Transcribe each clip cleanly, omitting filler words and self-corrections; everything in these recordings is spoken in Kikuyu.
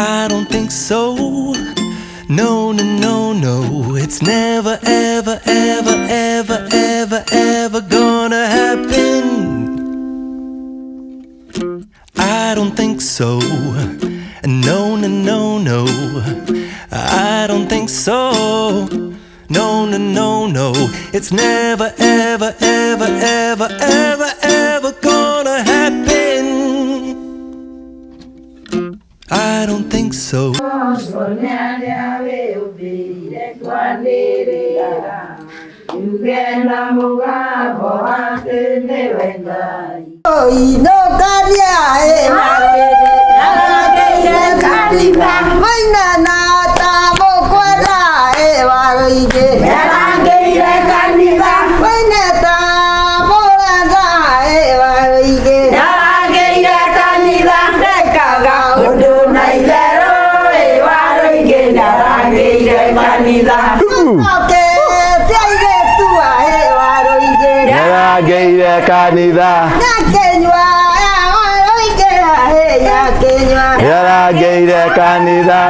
I don't think so. No, no, no, no. It's never, ever, ever, ever, ever, ever gonna happen. I don't think so. No, no, no, no. I don't think so. No, no, no, no. It's never, ever, ever, ever, ever, ever gonna happen. I don't think so. Nĩarangĩire kanitha. Nĩarangĩire kanitha.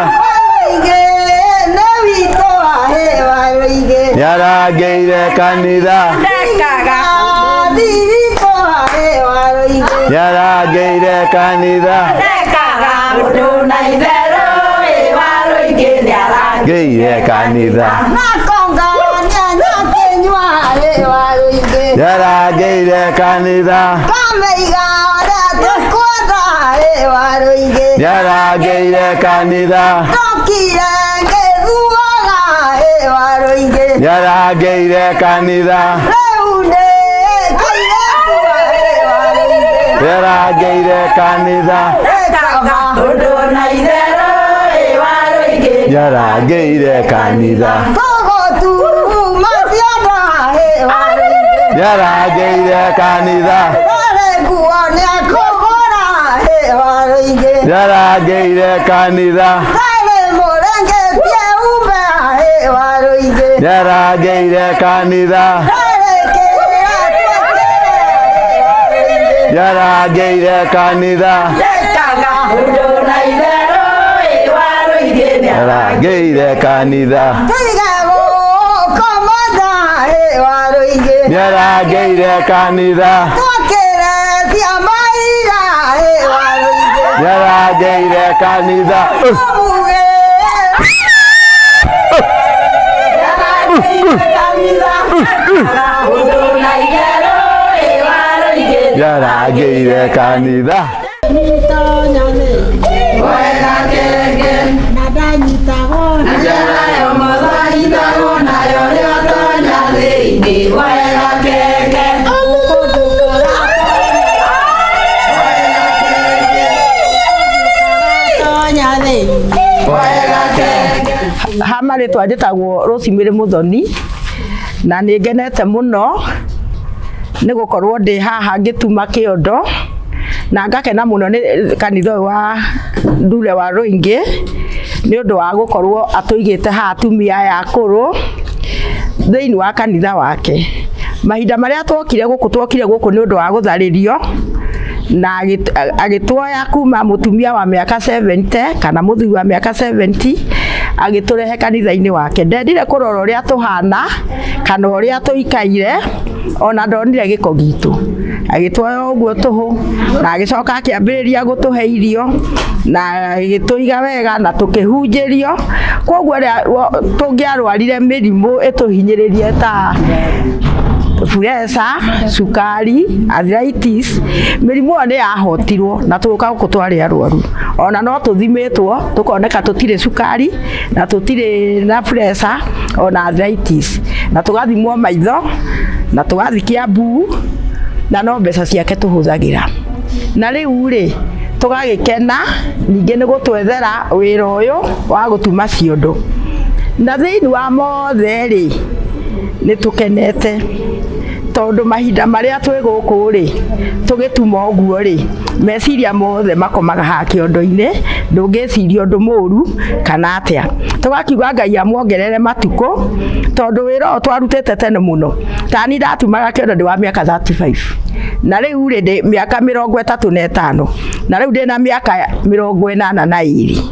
Nĩarangĩire kanitha. Nĩarangĩire kanitha. Ngĩire kanitha. Nĩarangĩire kanitha. Nĩarangĩire kanitha. Nĩarangĩire kanitha. Nĩarangĩire kanitha. Nĩarangĩire kanitha. Nĩarangĩire kanitha. Nĩarangĩire kanitha. Nĩarangĩire kanitha. Nĩarangĩire kanitha. Nĩarangĩire kanitha. Nĩarangĩire kanitha. Nĩarangĩire kanitha. Nĩarangĩire kanitha. Ha marĩtwa njĩtagwo Rosemary Muthoni na nĩ ngenete mũno nĩ gũkorwo ndĩ haha ngĩtuma kĩondo na ngakena mũno nĩ kanitha ũyũ wa Ndure wa Rũingĩ nĩ ũndũ wa gũkorwo atũigĩte haha atumia aya akũrũ thĩinĩ wa kanitha wake. Mahinda marĩa twokire gũkũ nĩ ũndũ wa gũtharĩrio na agĩtuoya kuma mũtumia wa mĩaka 70 kana mũthuri wa mĩaka 70 agĩtũrehe kanitha-inĩ wake. Ndendire kũrora ũrĩa tũhana kana ũrĩa tũikaire, ona ndonire gĩko gitũ, agĩtuoya ũguo tũhũ na agĩcoka akĩambĩrĩria gũtũhe irio na agĩtũiga wega na tũkĩhunjĩrio. Koguo tũngĩarwarire mĩrimũ ĩtũhinyĩrĩrie ta puresa, cukari, arthritis, mĩrimũ ĩyo nĩ yahotirwo na tũgĩũka gũkũ twarĩ arwaru. Ona no tũthimĩtwo tũkoneka tũtirĩ cukari na tũtirĩ na puresa ona arthritis, na tũgathimwo maitho na tũgathiĩ Kiambu na no mbeca ciake tũhũthagĩra. Na rĩu rĩ tũgagĩkena ningĩ nĩ gũtwethera wĩra ũyũ wa gũtuma ciondo. Na thĩinĩ wa mothe rĩ nĩ tũkenete tondũ mahinda marĩa twĩ gũkũ rĩ tũgĩtuma ũguo rĩ meciria mothe makomaga haha kĩondo-inĩ, ndũngĩciria ũndũ mũru kana atĩa. Tũgakiuga Ngai amuongerere matukũ tondũ wĩra ũyũ twarutĩte tene mũno. Tani ndatumaga kĩondo ndĩ wa mĩaka 35. Na rĩu rĩ ndĩ mĩaka 35 na rĩu ndĩna mĩaka 82.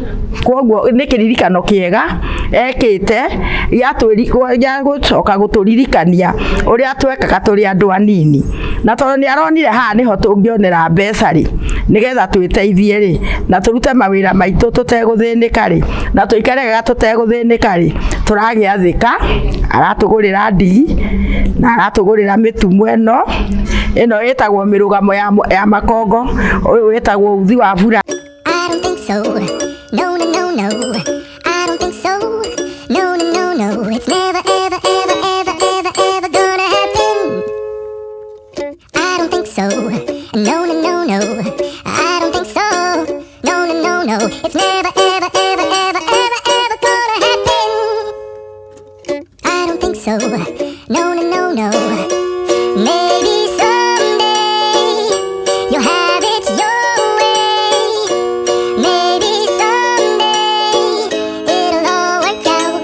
Koguo nĩ kĩririkano kĩega ekĩte gĩa gũcoka gũtũririkania ũrĩa twekaga tũrĩ andũ anini. Na tondũ nĩ aronire haha nĩho tũngĩonera mbeca rĩ, nĩgetha twĩteithie rĩ, na tũrute mawĩra maitũ tũtegũthĩnĩka rĩ, na tũikare wega tũtegũthĩnĩka rĩ, tũragĩathĩka, aratũgũrĩra ndigi na aratũgũrĩra mĩtumo ĩno, ĩno ĩtagwo mĩrũgamo ya makongo, ũyũ wĩtagwo uthi wa bura. I don't think so. No, no, no, no. I don't think so. No, no, no, no. It's never, ever, ever, ever, ever, ever gonna happen. I don't think so. No, no, no, no. I don't think so. No, no, no, no. It's never, ever, ever, ever, ever, ever gonna happen. I don't think so. No, no, no, no. Maybe someday you'll have it your way. Maybe someday it'll all work out.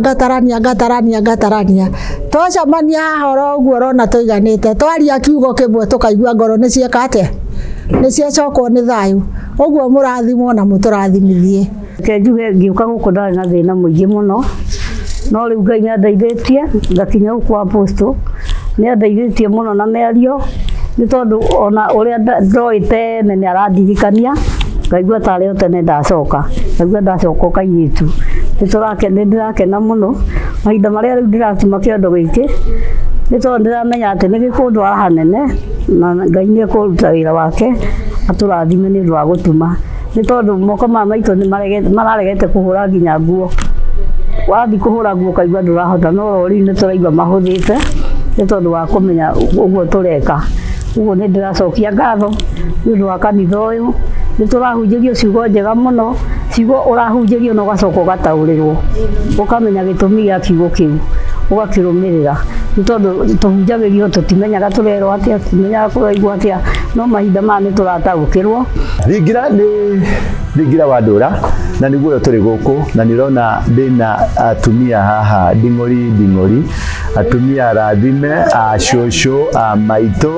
Ngatarania ngatarania ngatarania twacemania haha oro ũguo ũrona tũiganĩte, twaria kiugo kĩmwe tũkaigua ngoro nĩ cieka atĩa, nĩ ciacokwo nĩ thayũ. Ũguo mũrathimwo na mũtũrathimithie. Reke njuge ngĩũka gũkũ ndarĩ na thĩna mũingĩ mũno, no rĩu Ngai nĩ andeithĩtie ngakinya gũkũ Apostle, nĩ andeithĩtie mũno na mĩario, nĩ tondũ ona ũrĩa ndoĩ tene nĩ arandirikania, ngaigua tarĩ o tene ndacoka, ngaigua ndacoka o kairĩtu. Nĩ ndĩrakena mũno mahinda marĩa rĩu ndĩratuma kĩondo gĩkĩ, nĩ tondũ ndĩramenya atĩ nĩ gĩkũndwara hanene na Ngai nĩ ekũruta wĩra wake atũrathime nĩ ũndũ wa gũtuma, nĩ tondũ moko maya maitũ nĩ mararegete kũhũra nginya nguo. Wathiĩ kũhũra nguo ũkaigua ndũrahota, no rĩu nĩ tũraigua mahũthĩte nĩ tondũ wa kũmenya ũguo tũreka. Ũguo nĩ ndĩracokia ngatho nĩ ũndũ wa kanitha ũyũ, nĩ tũrahunjĩrio ciugo njega mũno, ciugo ũrahunjĩrio na ũgacoka ũgataũrĩrwo, ũkamenya gĩtũmi gĩa kiugo kĩu, ũgakĩrũmĩrĩra, nĩ tondũ tũhunjagĩrio tũtimenyaga tũrerwo atĩa, tũtimenyaga kũraigua atĩa, no mahinda maya nĩ tũrataũkĩrwo. Thingira nĩ Thingira wa Ndũra na nĩguo ũyũ tũrĩ gũkũ, na nĩ ũrona ndĩna atumia haha nding'ori nding'ori, atumia arathime, a cũcũ, a maitũ,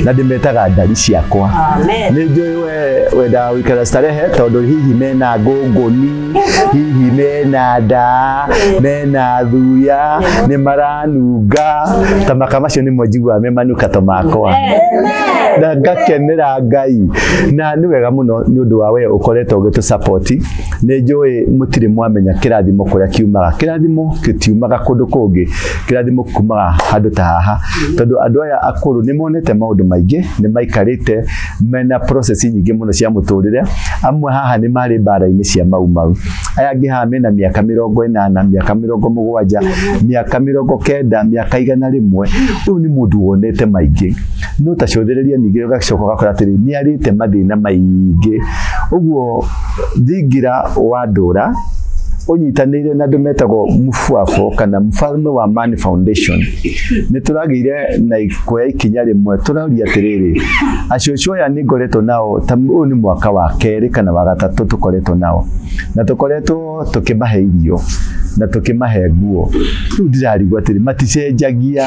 na ndĩmetaga ndari ciakwa. Nĩ njũĩ we wendaga gũikara starehe tondũ hihi mena ngũngũni, hihi mena nda, mena thuya, nĩ maranunga, ta maka macio nĩmo njiguaga me manukato makwa na ngakenera Ngai. Na nĩ wega mũno nĩ ũndũ wa we ũkoretwo ũgĩtũ support. Nĩ njũĩ mũtirĩ mwamenya kĩrathimo kũrĩa kiumaga. Kĩrathimo gĩtiumaga kũndũ kũngĩ, kĩrathimo kumaga handũ ta haha, tondũ andũ aya akũrũ nĩ monete maũndũ maingĩ, nĩ maikarĩte mena process nyingĩ mũno cia mũtũrĩre. Amwe haha nĩ marĩ mbara-inĩ cia Mau Mau, aya angĩ haha mena mĩaka 80, mĩaka 70, mĩaka 90, mĩaka 100. Ũyũ nĩ mũndũ wonete maingĩ, no ta cũthĩrĩria ningĩ ũgacoka ũgakora atĩrĩ nĩ arĩte mathĩna maingĩ. Ũguo Thingira wa Ndũra ũnyitanĩire na andũ metagwo Mfuafo kana Mfalme wa Amani Foundation, nĩ tũragĩire na kuoya ikinya rĩmwe tũroria atĩrĩrĩ, acũcũ aya nĩ ngoretwo nao ta ũyũ nĩ mwaka wa kerĩ kana wa gatatũ tũkoretwo nao, na tũkoretwo tũkĩmahe irio na tũkĩmahe nguo. Rĩu ndĩrarigwo atĩrĩ, maticenjagia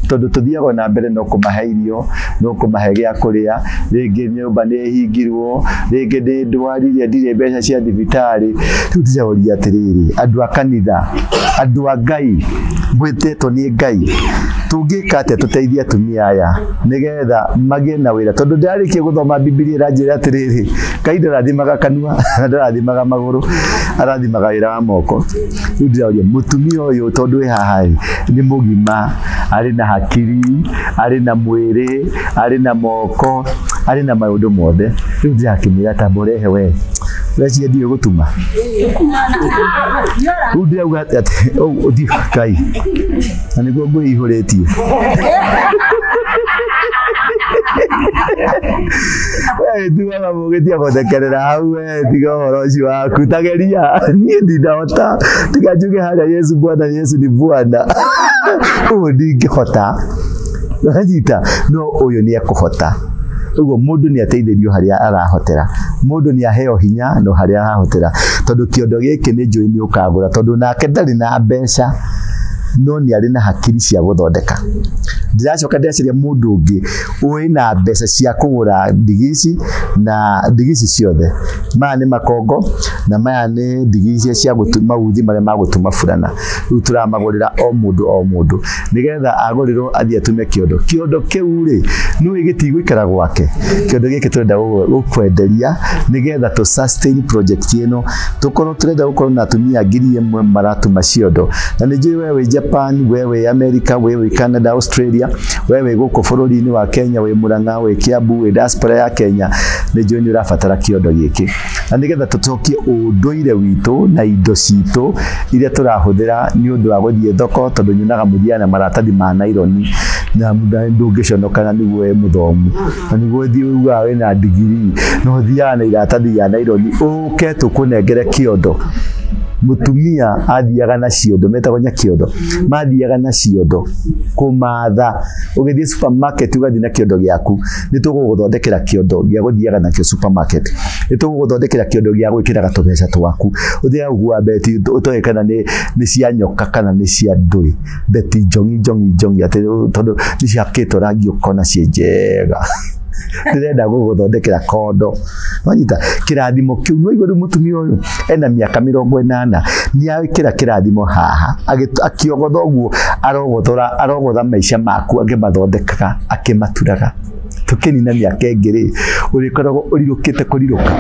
tondũ tũthiaga na mbere no kũmahe irio, no kũmahe gĩa kũrĩa, rĩngĩ nyũmba nĩ ĩhingirwo, rĩngĩ nĩ ndwarire ndirĩ mbeca cia thibitarĩ. Rĩu ndĩroria atĩrĩrĩ, andũ a kanitha, andũ a Ngai, mwĩtĩtwo nĩ Ngai, tũngĩka atĩa tũteithie atumia aya nĩgetha magĩe na wĩra? Tondũ ndĩrarĩkia gũthoma Bibilia ĩranjĩra atĩrĩrĩ, Ngai ndarathimaga kanua, ndarathimaga magũrũ, arathimaga wĩra wa moko. Rĩu ndĩroria mũtumia ũyũ tondũ wĩ haha ĩ, nĩ mũgima, arĩ na hakiri, arĩ na mwĩrĩ, arĩ na moko, arĩ na maũndũ mothe. Rĩu ndĩrakĩmwĩra ta mũrehe we, ũreciria ndiũĩ gũtuma? Rĩu ndĩrauga atĩ ũthiĩ Ngai, na nĩguo ngũĩ ihũrĩtie. We tugaga mũgĩtia gũthekerera hau, we tiga ũhoro ũcio waku, tageria niĩ ndinahota, tiga njuge harĩa Yesu Bwana, Yesu ni Bwana, ũguo ndingĩhota, ũranyita? No ũyũ nĩ ekũhota. Ũguo mũndũ nĩ ateithĩrio harĩa arahotera, mũndũ nĩ aheo hinya no harĩa arahotera, tondũ Tondũ kĩondo gĩkĩ nĩ njũĩ nĩ ũkagũra, tondũ nake ndarĩ na mbeca no nĩ arĩ na hakiri cia gũthondeka. Ndĩracoka ndĩracaria mũndũ ũngĩ ũĩ na mbeca cia kũgũra ndigi ici na ndigi ici ciothe. Maya nĩ makongo na maya nĩ ndigi icia cia gũtuma mauthi marĩa ma gũtuma burana. Rĩu tũramagũrĩra o mũndũ o mũndũ nĩgetha agũrĩrwo athiĩ atume kĩondo. Kĩondo kĩu rĩ, nĩũĩ gĩtigũikara gwake. Kĩondo gĩkĩ tũrenda gũkwenderia nĩgetha tũ sustain project ĩno, tũkorwo tũrenda gũkorwo na atumia 1,000 maratuma ciondo. Na nĩ njũĩ we wĩ Japan, we wĩ America, we wĩ Canada, Australia, we wĩ gũkũ bũrũri-inĩ wa Kenya, wĩ Murang'a, wĩ Kiambu, wĩ diaspora ya Kenya, nĩ njũĩ nĩ ũrabatara kĩondo gĩkĩ. Na nĩgetha tũcokie ũndũire witũ na indo citũ iria tũrahũthĩra nĩ ũndũ wa gũthiĩ thoko, tondũ nyonaga mũthiaga na maratathi ma naironi na ndũngĩconoka na nĩguo wĩ mũthomu na nĩguo ũthiĩ ugaga wĩna ndigiri na ũthiaga na iratathi rĩa naironi, ũke tũkũnengere kĩondo. Mũtumia athiaga na ciondo, metagwo nyakĩondo, mathiaga na ciondo kũmatha. Ũgĩthiĩ supermarket ũgathiĩ na kĩondo gĩaku, nĩ tũgũgũthondekera kĩondo gĩa gũthiaga nakĩo supermarket, nĩ tũgũgũthondekera kĩondo gĩa gwĩkĩraga tũbeca twaku, ũthiaga gũkua beti ũtoĩ kana nĩ cia nyoka kana nĩ cia ndũĩ, beti njongi njongi njongi, atĩ tondũ nĩ ciakĩtwo rangi ũkona ciĩ njega. Ndĩrenda gũgũthondekera kondo. Wanyita kĩrathimo kĩu, no igua rĩu mũtumia ũyũ ena mĩaka 80 nĩ ekĩra kĩrathimo haha, akĩogotha ũguo arogothora, arogotha maica maku akĩmathondekaga, akĩmaturaga. Tũkĩnina mĩaka ĩngĩ rĩ, ũrĩkoragwo ũrirũkĩte kũrirũka.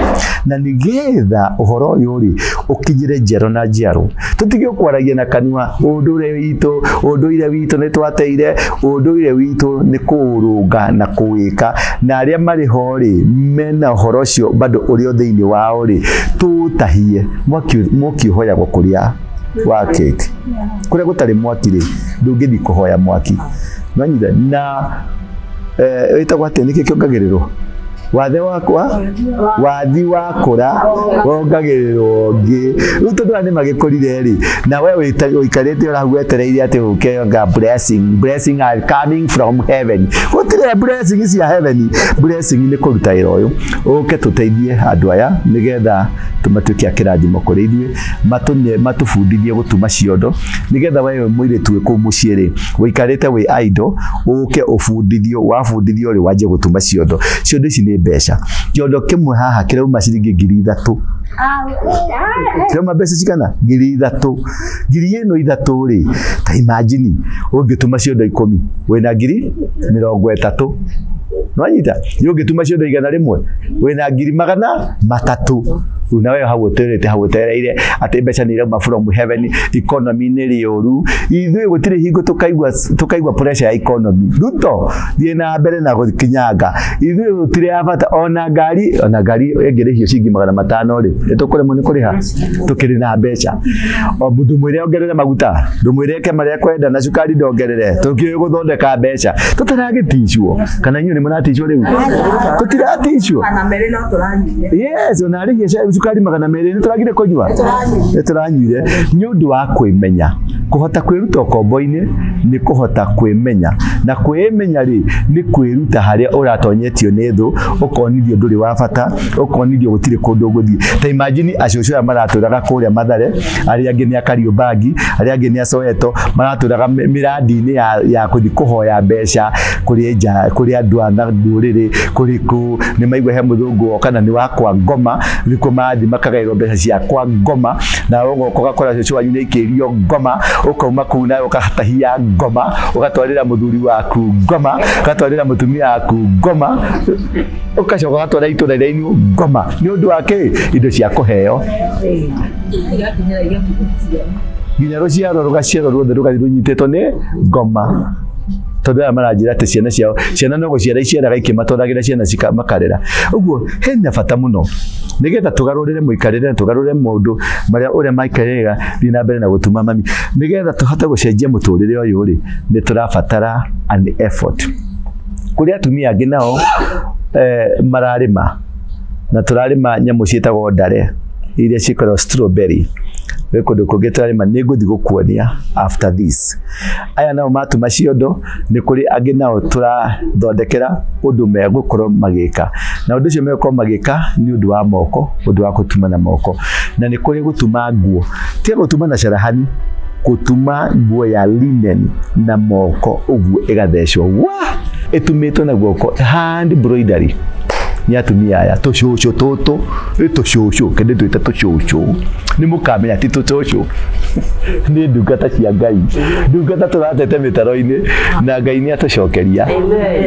Na nĩgetha ũhoro ũyũ rĩ ũkinyĩre njiaro na njiaro, tũtige kwaragia na kanua ũndũire witũ, ũndũire witũ nĩ twateire, ũndũire witũ nĩ kũũrũnga na kũwĩka, na arĩa marĩ ho rĩ mena ũhoro ũcio bado ũrĩ o thĩinĩ wao rĩ, tũũtahie. Mwaki ũhoyagwo kũrĩa wakĩte, kũrĩa gũtarĩ mwaki rĩ ndũngĩthiĩ kũhoya mwaki. Nĩwanyita? Na wĩtagwo atĩa, nĩkĩ kĩongagĩrĩrwo? Wathe wakwa, wathi wakũra wongagĩrĩrwo ũngĩ. Rĩu tondũ aya nĩ magĩkũrire rĩ, na we ũikarĩte o hau wetereire atĩ ũke nga blessing, blessing are coming from heaven. Gũtirĩ blessing cia heaven, blessing nĩ kũruta wĩra ũyũ, ũke tũteithie andũ aya nĩgetha tũmatuĩke a kĩrathimo kũrĩ ithuĩ, matũbundithie gũtuma ciondo, nĩgetha we mũirĩtu wĩ kũu mũciĩ rĩ, ũikarĩte wĩ idle, ũke ũbundithio, wabundithio rĩ wanjie gũtuma ciondo. Ciondo ici nĩ mbeca. Kĩondo kĩmwe haha kĩrauma ciringi 3,000. Kĩrauma mbeca cigana? 3,000. 3,000 rĩ, ta imagine ũngĩtuma ciondo 10 wĩna 30,000. Nĩwanyita? Ũngĩtuma ciondo 100 wĩna 300,000. Rĩu nawe hau ũtũrĩte hau ũtereire atĩ mbeca nĩ irauma from heaven, economy nĩ rĩũru. Ithuĩ gũtirĩ hingo tũkaigua pressure ya economy. Ruto thiĩ na mbere na gũkinyanga. Ithuĩ gũtirĩ ya bata ona ngari, ona ngari ĩngĩrĩhio ciringi 500 rĩ, nĩ tũkũremwo nĩ kũrĩha tũkĩrĩ na mbeca. O mũndũ mwĩre ongerere maguta, ndũmwĩre eke marĩa ekwenda na cukari ndongerere, tũkĩũĩ gũthondeka mbeca. Tũtaragĩticwo, kana inyuĩ nĩ mũraticwo rĩu? Tũtiraticwo. Yes, ona arĩhia cukari 200 nĩ tũragire kũnyua, nĩ tũranyuire nĩ ũndũ wa kwĩmenya. Kũhota kwĩruta ũkombo-inĩ nĩ kũhota kwĩmenya, na kwĩmenya rĩ nĩ kwĩruta harĩa ũratonyetio nĩ thũ, ũkonithio ndũrĩ wa bata, ũkonithio gũtirĩ kũndũ ũgũthiĩ. Ta imagine acũcũ aya maratũraga kũrĩa Mathare, arĩa angĩ nĩ a Kariobangi, arĩa angĩ nĩ a Soweto, maratũraga mĩrandi-inĩ ya kũthiĩ kũhoya mbeca kũrĩ nja, kũrĩ andũ a ndũrĩrĩ, kũrĩ kũ nĩ maigua he mũthũngũ woka na nĩ wa kwa ngoma, nĩkuo marathiĩ makagaĩrwo mbeca cia kwa ngoma, na ũgoka ũgakora cũcũ wanyu nĩ aikĩrio ngoma, ũkauma kũu nawe ũgatahia ngoma, ũgatwarĩra mũthuri waku ngoma, ũgatwarĩra mũtumia waku ngoma, ũgacoka ũgatwara itũra rĩanyu ngoma. Nĩ ũndũ wa kĩ? Indo cia kũheo. Nginya rũciaro rũgaciarwo ruothe rũgathiĩ rũnyitĩtwo nĩ ngoma. Tondũ aya maranjĩra atĩ ciana ciao, ciana no gũciara iciaraga ikĩmatwaragĩra ciana makarera. Ũguo hena bata mũno nĩgetha tũgarũrĩre mũikarĩre na tũgarũrĩre maũndũ marĩa ũrĩa maikarĩra, thiĩ na mbere na gũtuma mami, nĩgetha tũhote gũcenjia mũtũrĩre ũyũ rĩ, nĩ tũrabatara an effort. Kũrĩ atumia angĩ nao mararĩma, na tũrarĩma nyamũ ciĩtagwo ndare iria ciĩkoragwo strawberry. Gwĩ kũndũ kũngĩ tũrarĩma, nĩ ngũthiĩ gũkuonia after this. Aya nao matuma ciondo, nĩ kũrĩ angĩ nao tũrathondekera ũndũ megũkorwo magĩka, na ũndũ ũcio megũkorwo magĩka nĩ ũndũ wa moko, ũndũ wa gũtuma na moko. Na nĩ kũrĩ gũtuma nguo, tiga gũtuma na carahani, gũtuma nguo ya linen na moko ũguo ĩgathecwo wa ĩtumĩtwo na guoko, hand embroidery, nĩ atumia aya tũcũcũ tũtũ nĩ tũcũcũ kĩndĩ twĩte tũcũcũ, nĩ mũkamenya ti tũcũcũ, nĩ ndungata cia Ngai, ndungata tũratete mĩtaro-inĩ, na Ngai nĩ atũcokeria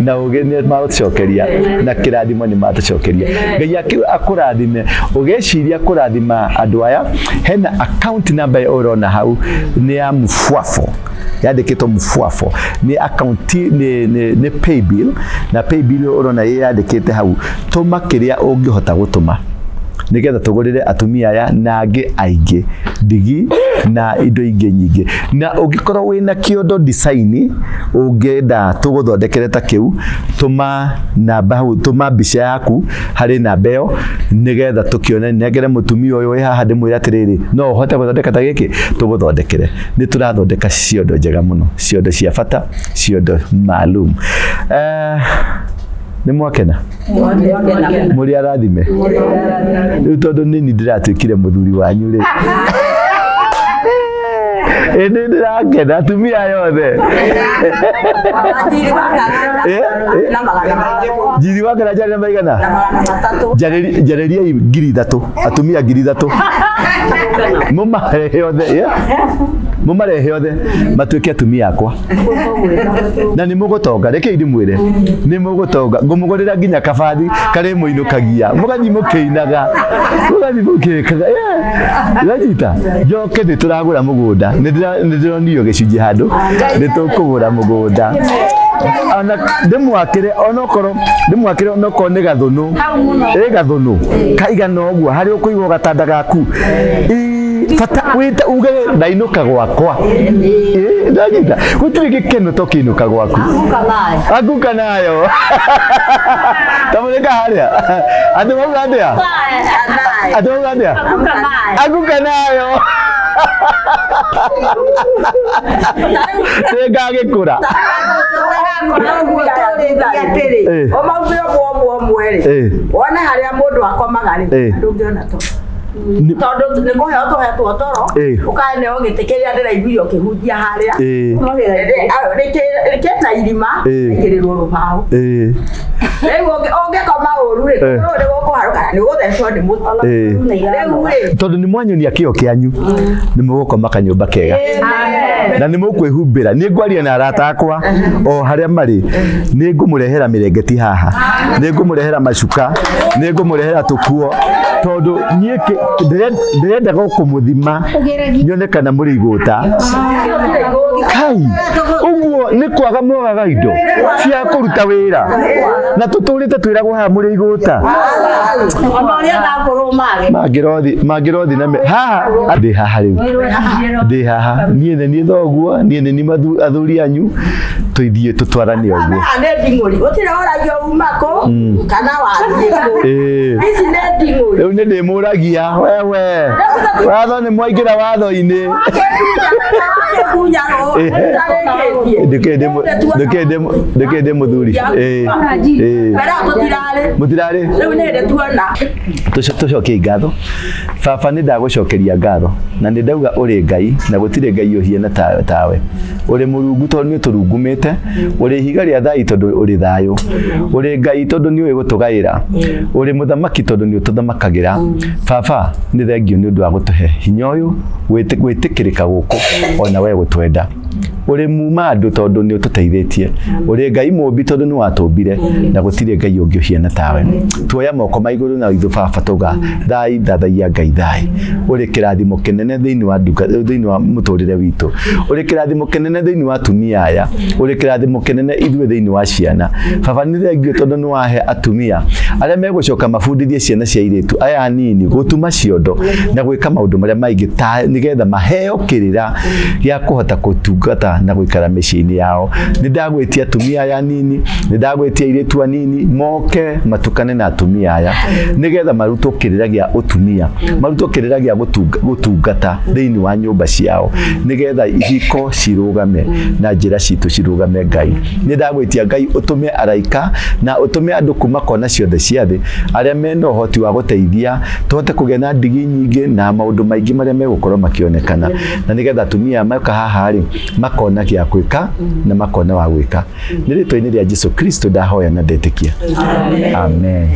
na ũgĩ nĩ matũcokeria na kĩrathimo nĩ matũcokeria. Ngai akũrathime ũgĩciria kũrathima andũ aya. Hena account number ĩyo ũrona hau nĩ ya Mfuafo, yandĩkĩtwo Mfuafo, nĩ account nĩ paybill, na paybill ũrona yandĩkĩte hau. Tũma kĩrĩa ũngĩhota gũtũma nĩgetha tũgũrĩre atumia aya na angĩ aingĩ ndigi na indo ingĩ nyingĩ. Na ũngĩkorwo wĩna kĩondo design ũngĩenda tũgũthondekere ta kĩu, tũma namba hau, tũma mbica yaku harĩ namba ĩyo nĩgetha tũkĩone, nengere mũtumia ũyũ wĩ haha ndĩmwĩre atĩrĩrĩ, no ũhote gũthondeka ta gĩkĩ, tũgũthondekere. Nĩ tũrathondeka ciondo njega mũno, ciondo cia bata, ciondo maalum. Nĩ mwakena, mũrĩ arathime. Rĩu tondũ nĩ niĩ ndĩratuĩkire mũthuri wanyu rĩ, ĩ nĩ ndĩrakena atumia aya othe. Njiri wa karanja na maigana njarĩriai 3,000, atumia 3,000, mũmarehe othe, yeah? Mũmarehe othe matuĩke atumia akwa na nĩ mũgũtonga. Rekei ndĩmwĩre nĩ mũgũtonga, ngũmũgũrĩra nginya kabathi karĩ mũinũkagia, mũgathiĩ mũkĩinaga, mũgathiĩ mũkĩkaga. Ndanyita njoke nĩ tũragũra mũgũnda, nĩ ndĩronio gĩcunjĩ handũ nĩ tũkũgũra mũgũnda, ona ndĩmwakĩre, onokorwo ndĩmwakĩre, onokorwo nĩ gathũnũ, ĩ gathũnũ kaigana ũguo harĩa ũkũigwo gatanda gaku. Ĩ, bata wĩta uge ndainũka gwakwa. Ĩ, ndanyita gũtirĩ gĩkeno to kĩinũka gwaku. Anguka nayo tamũrĩka harĩa andũ mauga atĩa, andũ mauga atĩa, anguka nayo nĩngagĩkũra. Ũmaugire ũmwe ũmwe ũmwe rĩ, wone harĩa mũndũ akomaga rĩ, ndũngĩona to tondũ nĩ kũheo tũhetwo toro, ũkaneo gĩtĩ kĩrĩa ndĩraiguire ũkĩhunjia harĩa kĩna irima ĩkĩrĩrwo rũbaũ. Rĩu ũngĩkoma ũru rĩ, kũgũrũ nĩ gũkũharũka na nĩ ũgũthecwo nĩ mũtĩ rĩu rĩ. Tondũ nĩ mwanyonia kĩo kĩanyu, nĩ mũgũkoma kanyũmba kega na nĩ mũkwĩhumbĩra. Nĩ ngwaria na arata akwa o harĩa marĩ, nĩ ngũmũrehera mĩrengeti haha, nĩ ngũmũrehera macuka, nĩ ngũmũrehera tũkuo, tondũ niĩ ndĩrenda gũkũmũthima nyone kana mũrĩ igũta. Kai ũguo nĩ kwaga mwagaga indo cia kũruta wĩra, na tũtũrĩte twĩragwo haha mũrĩ igũta. Mangĩrothi na haha ndĩ haha, rĩu ndĩ haha niĩ nĩ niĩ thoguo, niĩ nĩ niĩ athuri anyu, tũithiĩ tũtwarane ũguo. Haha nĩ nding'ũri, gũtirĩ ũragio uma kũ kana wathiĩ kũ. Ici nĩ nding'ũri. Rĩu nĩ ndĩmũragia wewe watho nĩ mwaingĩra watho-inĩ. Ndĩkĩ ndĩ mũthuri. Ĩĩ. Mbere ĩyo tũtirarĩ. Mũtirarĩ. Rĩu nĩ hĩndĩ tuona. Tũcokie ngatho. Baba, nĩ ndagũcokeria ngatho na nĩ ndauga ũrĩ Ngai na gũtirĩ Ngai ũhiana tawe. Ũrĩ Mũrungu tondũ nĩ ũtũrungumĩte, ũrĩ ihiga rĩa thai tondũ ũrĩ thayũ, ũrĩ Ngai tondũ nĩ ũĩ gũtũgaĩra, ũrĩ mũthamaki tondũ nĩ ũtũthamakagĩra. Baba, nĩ thengio nĩ ũndũ wa gũtũhe hinya ũyũ gwĩtĩkĩrĩka gũkũ ona we gũtwenda. Ũrĩ muma andũ tondũ nĩ ũtũteithĩtie, ũrĩ Ngai mũmbi tondũ nĩ watũmbire na gũtirĩ Ngai ũngĩ ũhiana tawe. Tuoya moko ma igũrũ na ithu baba tuga thai thathaiya Ngai thai. Ũrĩ kĩrathimo kĩnene thĩinĩ wa nduka, thĩinĩ wa mũtũrĩre witũ, ũrĩ kĩrathimo kĩnene thĩinĩ wa atumia aya, ũrĩ kĩrathimo kĩnene ithuĩ thĩinĩ wa ciana. Baba, nĩ thengio tondũ nĩ wahe atumia arĩa megũcoka mabundithie ciana cia airĩtu aya anini gũtuma ciondo na gwĩka maũndũ marĩa maingĩ ta nĩgetha maheo kĩrĩra gĩa kũhota. Gũtungata na gũikara mĩciĩ-inĩ yao. Nĩ ndagwĩtia atumia aya anini, nĩ ndagwĩtia airĩtu anini moke matukane na atumia aya nĩgetha marutwo kĩrĩra gĩa ũtumia, marutwo kĩrĩra gĩa gũtungata thĩinĩ wa nyũmba ciao nĩgetha ihiko cirũgame na njĩra citũ cirũgame. Ngai, nĩ ndagwĩtia Ngai ũtũme araika na ũtũme andũ kuma kona ciothe cia thĩ arĩa mena ũhoti wa gũteithia tũhote kũgĩa na ndigi nyingĩ na maũndũ maingĩ marĩa megũkorwo makĩonekana, na nĩgetha atumia moka haha rĩ makona gĩa gwĩka na makona wa gwĩka. Nĩ rĩtwa-inĩ rĩa Jesu Kristo ndahoya na ndetĩkia, amen.